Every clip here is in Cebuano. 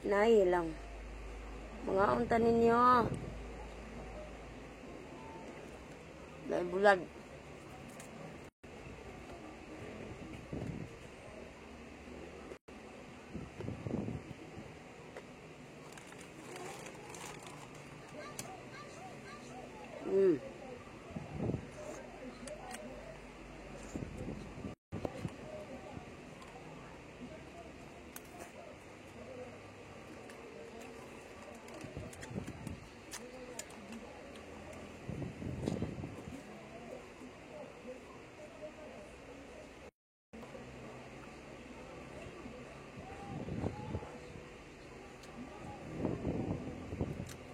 Nay lang. Mga unta ninyo. Dahil bulag.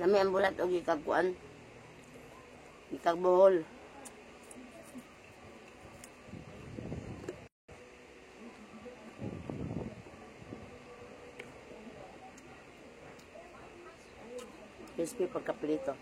Lami ang bulat og gikag kuan. Gikag buhol. Crispy pagkaprito.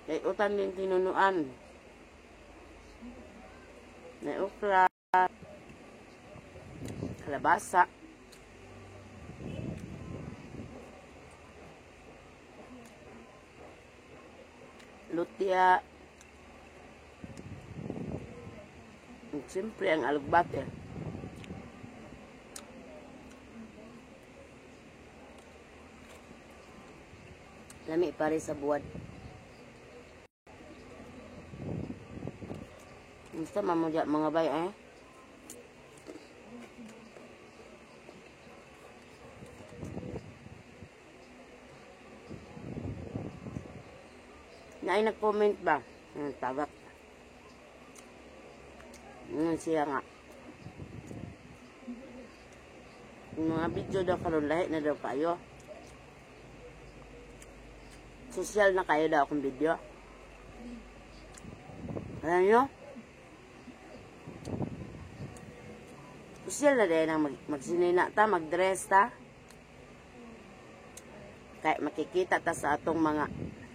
Kay utan din tinunuan. May okra, kalabasa, lutia, at siyempre ang alugbate. Lami pare sa buwad. Gusto mamudya mga bay eh. Naay nag-comment ba? Tagak. Siya nga. Yung mga video daw karon lahi na daw kayo. Social na kayo daw akong video. Alam nyo? Social na din ang magsinina ta, magdress ta. Kaya makikita ta sa atong mga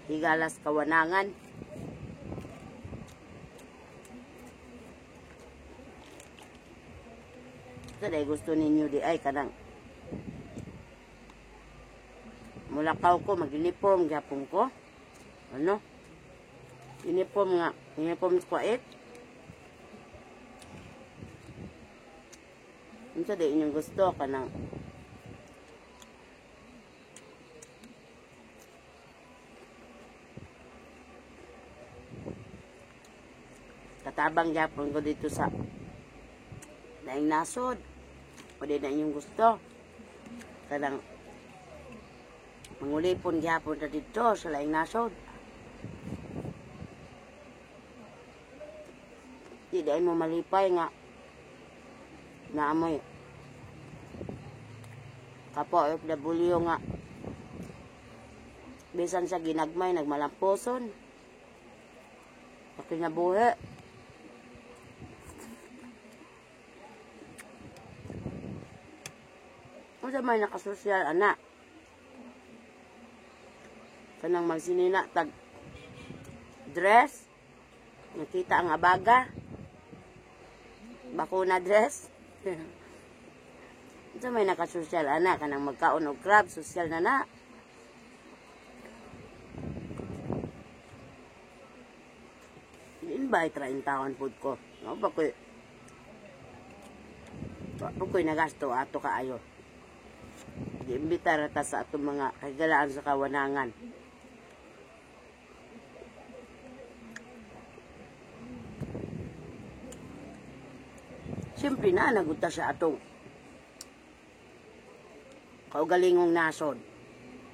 higalas kawanangan. Ito dahil gusto ninyo di ay kanang mulakaw ko, mag-uniform gyapon ko. Ano? Uniform nga, uniform squat. Unsa di inyong gusto kanang katabang gyapon ko dito sa laing nasod. O di na inyong gusto kanang mangulipon gyapon ta dito sa laing nasod. Di dahil mo malipay nga naamoy kapwa OFW nga bisan sa ginagmay nagmalamposon pakinabuhi. Unsa may nakasosyal ana kanang magsinina tag dress, nakita ang abaga bakuna dress. Unsa may nakasosyal ana kanang magkaon og crab, sosyal na na. Invite ra in taon pud ko. No ba koy wa koy nagasto ato kaayo. Giimbita ra ta sa atong mga kahigalaan sa kawanangan. Siyempre na nagunta sa atong kaugalingong nasod.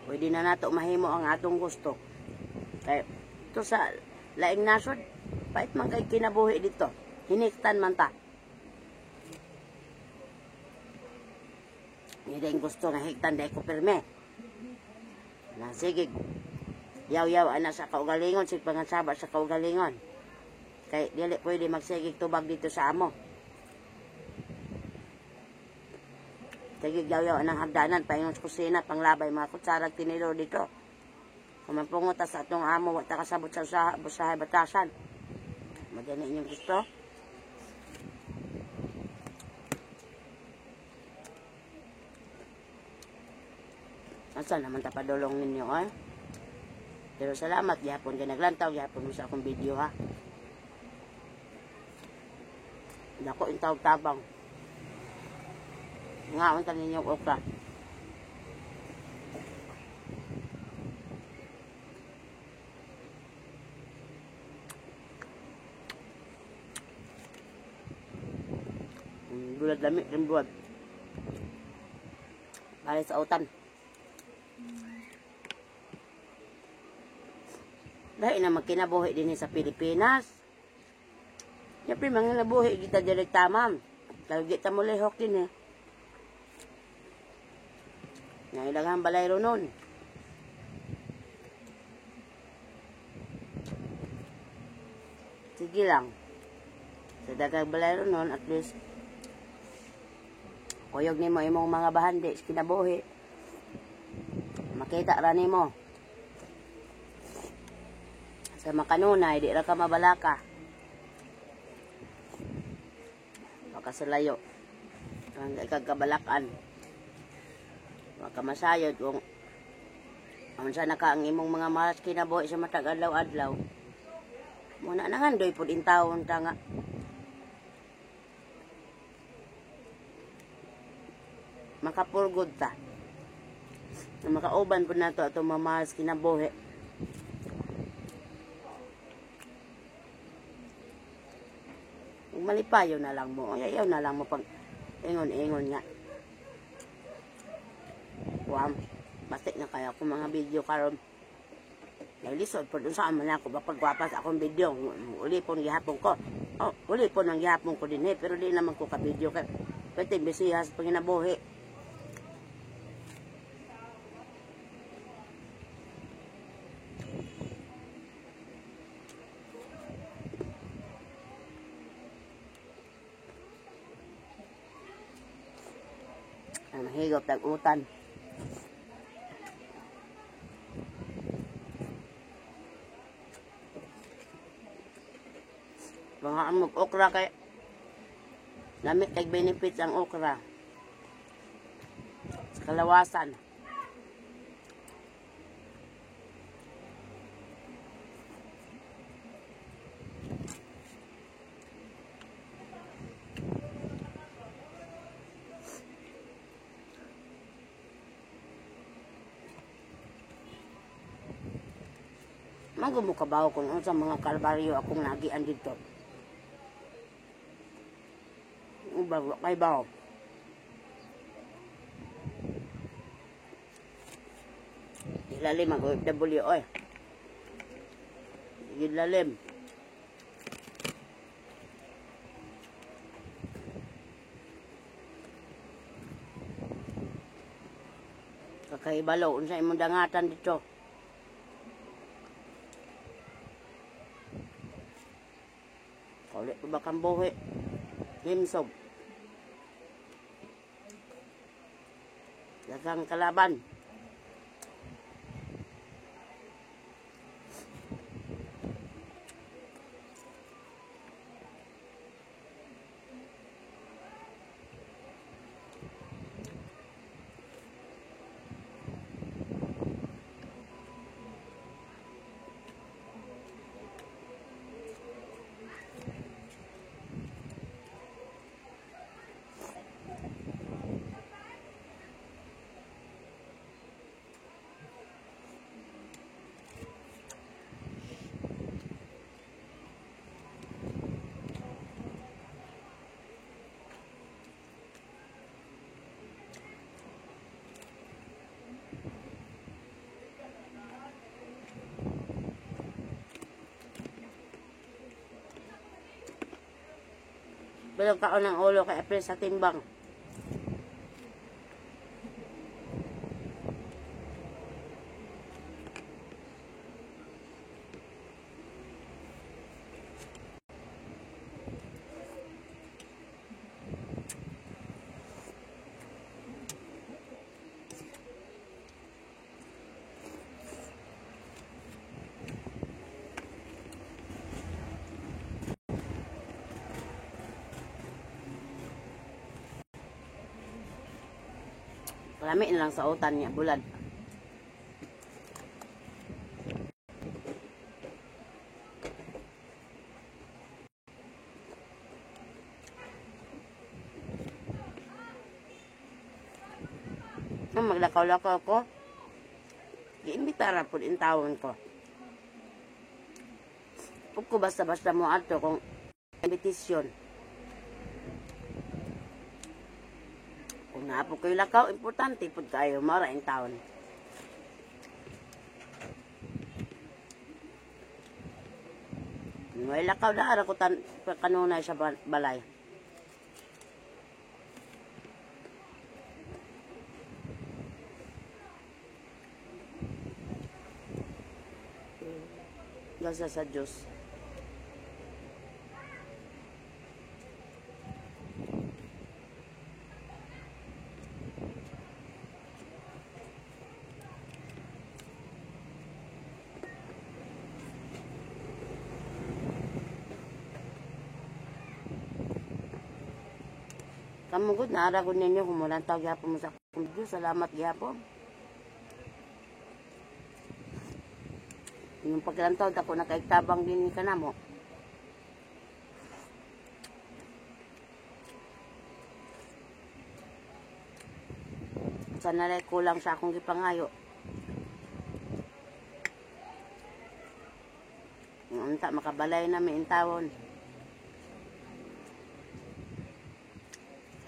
Pwede na nato mahimo ang atong gusto. Kaya ito sa laing nasod, pait man kay kinabuhi dito. Hiniktan man ta. Hindi ang gusto nga hiktan dahil ko pirme. Na sige, yaw-yaw ana sa kaugalingon, sige pangasaba sa kaugalingon. Kay dili pwede magsigig tubag dito sa amo. Sige, yaw-yaw ang hagdanan, paingon sa kusina, panglabay, mga kutsarag tinidor dito. Kumampungot sa atong amo, wa ta kasabot sa usahay batasan. Madani inyong gusto. Asa naman ta padulong ninyo, ay? Pero salamat, gihapon kay naglantaw, gihapon mo sa akong video, ha. Dako yung tawag tabang. Nga, unta ninyo okra. Bulad lami, rin buwad. Balik sa utan. Dahil na magkinabuhi din sa Pilipinas. Siyempre, mga nabuhi kita direkta, ma'am. Lagi kita mo lihok din eh. Nailangan balayro nun. Sige lang. Sa dagang balayro nun, at least, kuyog nimo imong mga bahandi sa kinabuhi. Makita ra nimo. Sa makanunay, di ra ka mabalaka. Baka sa layo. Hanggang ikagkabalakan. Baka masayod kung unsa na ka ang imong mga mahal kinabuhi sa matag adlaw-adlaw. Muna na nga, doy pud intawon ta nga. Makapurgod ta. Na makauban pud nato atong mga mahal kinabuhi. Malipayo na lang mo. Ayaw na lang mo pag ingon-ingon nga. Wam, basta na kaya akong mga video karon. Naglisod po dun saan man ako mapagwapas akong video. Uli po gihapon ko. Oh, uli po nang gihapon ko din eh. Pero di naman ko ka-video. Pwede bisihas pag ginabuhi. Ang higop tag-utan. Mga amog okra kay lamit kay benefits ang okra sa kalawasan. Magumukabaw kung unsa mga kalbaryo akong nagian dito. Uba kay baw. Ilalim ang OFW oy. Ilalim. Kakaibalo unsa imong dangatan dito. Ulit pa ba kang buhi? Himsog. Daghang kalaban. Bilog kaon ng ulo kay April sa timbang. Kalami na lang sa utan niya, bulad. Nung maglakaw-lakaw ko, giimbitara po in tawon ko. Ug ko basta-basta mo ato kung invitation. Kung naa po kayo lakaw, importante po kayo, mara in taon. May lakaw na ara ko tan kanunay sa balay. Gasa sa Diyos. Kamugod na ara ko ninyo kung mulantaw gihapon mo sa akong video. Salamat gihapon. Yung paglantaw dako nakaigtabang din ka namo. Sana rin kulang sa akong gipangayo. Unta makabalay na may intawon.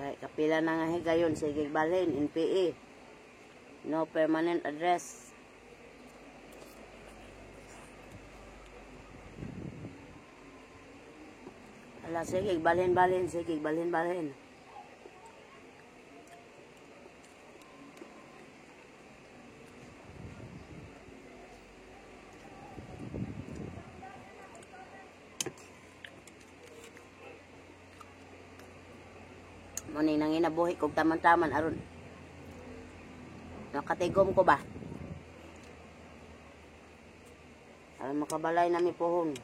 Kay kapila na nga higayon sige balhin NPA. No permanent address. Ala sige balhin balhin sige balhin balhin. Muna nang inabuhi kog taman-taman aron nakatigom ko ba? Aron makabalay nami pohon.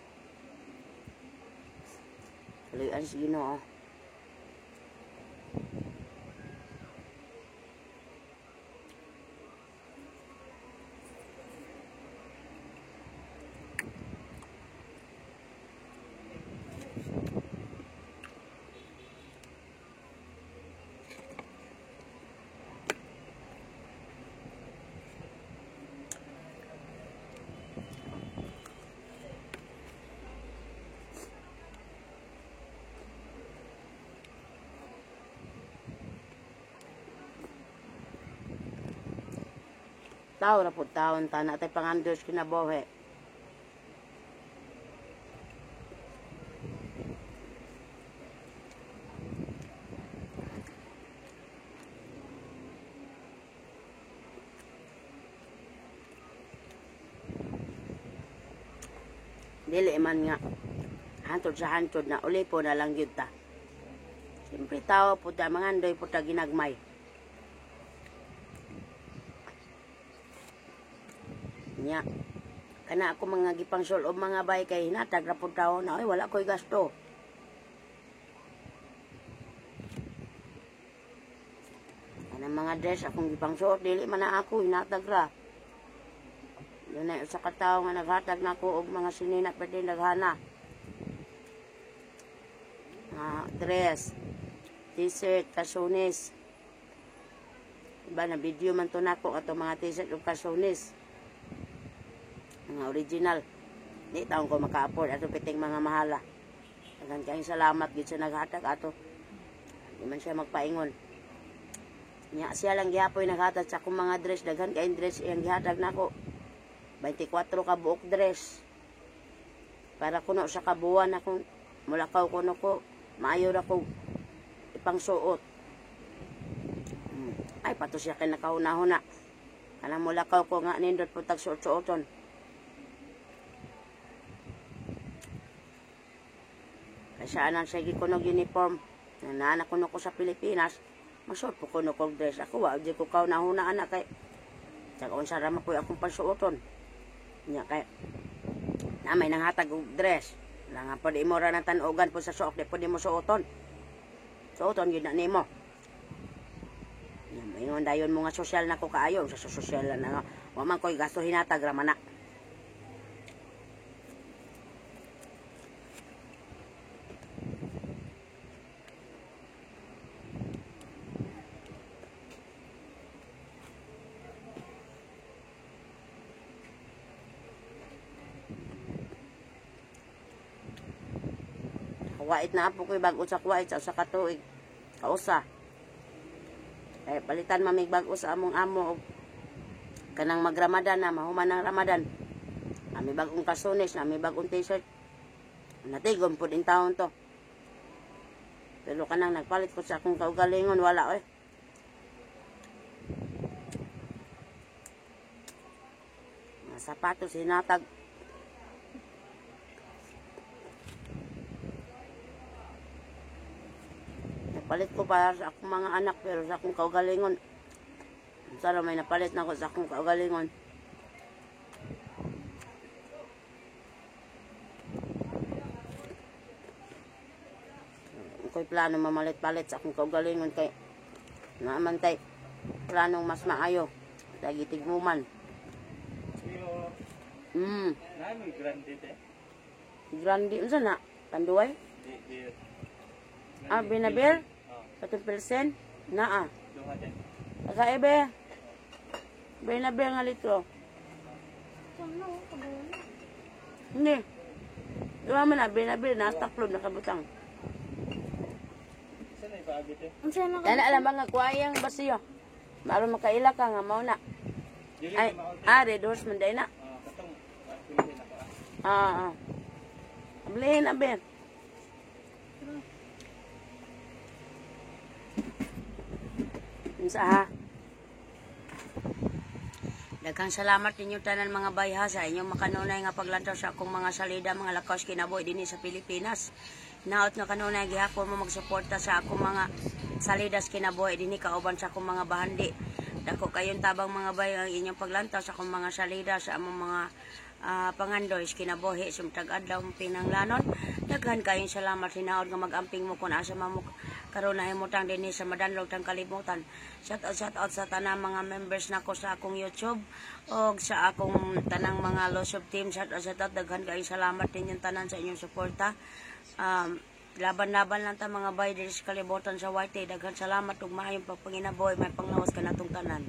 Kaluyan sa Ginoo. Tao na po taon ta na tay pangandos kinabuhi. Dili man nga hantod sa hantod na uli po na lang gyud ta. Siyempre tao po ta mangandoy po ta ginagmay. Nya kana ako mga gipangsol og mga bay kay hinatag ra pud tawo na, oy wala koy gasto. Kana mga dress akong gipangsuot dili man na ako hinatag ra. Dunay usa ka tawo nga naghatag nako og mga sinina pwede naghana. Mga dress, t-shirt, kasunis. Iba na video man to nako ato mga t-shirt ug kasunis. Mga original. Di taon ko maka-afford ato piting mga mahala. Daghan kayong salamat gid sa naghatag ato. Di man siya magpaingon. Nya siya lang gihapoy naghatag sa akong mga dress, daghan kayong dress iyang gihatag nako. 24 ka buok dress. Para kuno sa kabuan akong mulakaw kuno ko, maayo ra ko ipangsuot. Ay pato siya kay nakahuna-huna. Kanang mulakaw ko nga nindot po tag suot-suoton. Kaysa anang siya gikunog uniform. Nana kuno ko sa Pilipinas, masuot po kuno kog dress. Ako wa di ko kauna-huna ana kay sag unsa ra man koy akong pangsuoton. Nya kay na may nanghatag og dress. Wala nga po di mo ra na tan-ogan po sa suok, di po di mo suoton. Suoton yun na nimo. Nya maingon Ingon dayon mo nga sosyal na ko kaayo, sa sosyal na nga. Wa man ko'y gasto, hinatag ra man na. Kuwait na po ko'y bag-o sa Kuwait sa usa ka tuig. Kausa. Eh, palitan mamig bag-o sa among amo og kanang magramadan na, mahuman ang Ramadan. Nami bagong kasunis, nami bagong T-shirt. Natigon po din taon to. Pero kanang nagpalit ko sa akong kaugalingon, wala eh. Mga sapatos, hinatag. Napalit ko para sa akong mga anak, pero sa akong kaugalingon, sana may napalit na ako sa akong kaugalingon. Ako'y plano mamalit-palit sa akong kaugalingon kay naaman tay planong mas maayo. Lagi tigmuman. Iyo, nami grande te. Grande unsa na? Tanduay? Di di. Ah, Binabel? Oh, Katong pilsen? Naa. duha din. Kakaebe. Binabel nga litro. Hindi. Duha man na, Binabel, nasa taklod, nakabutang. Isa na ipaagi te. Unsa na Dana alam ba nga kuwayang basiyo. Maron makaila ka nga mao na. Dili Ay, na mao te. ah, red horse man day na. Ah, katong pili na ko. Ah, ah. Ablihin, abe. Unsa ha? Daghang salamat ninyo tanan, mga bayha, sa inyong makanunay nga paglantaw sa akong mga salida, mga lakaw kinabuhi dinhi sa Pilipinas. Naot nga kanunay gihapon mo magsuporta sa akong mga salidas kinabuhi dinhi kauban sa akong mga bahandi. Dako kayong tabang, mga bay, ang inyong paglantaw sa akong mga salida sa among mga pangandoy kinabuhi sumtag adlaw pinanglanon. Daghan kayong salamat, hinaot nga mag-amping mo kung asa man mo karon nahimutang dinhi sa madanlog tang kalibutan. Shout out sa tanang mga members nako sa akong YouTube og sa akong tanang mga Losob team. Shout out, daghan kayong salamat ninyong tanan sa inyong suporta. Laban-laban lang ta, mga bay, diri sa kalibutan sa YT. Daghan salamat ug maayong pagpanginabuhi, may panglawas kanatong tanan.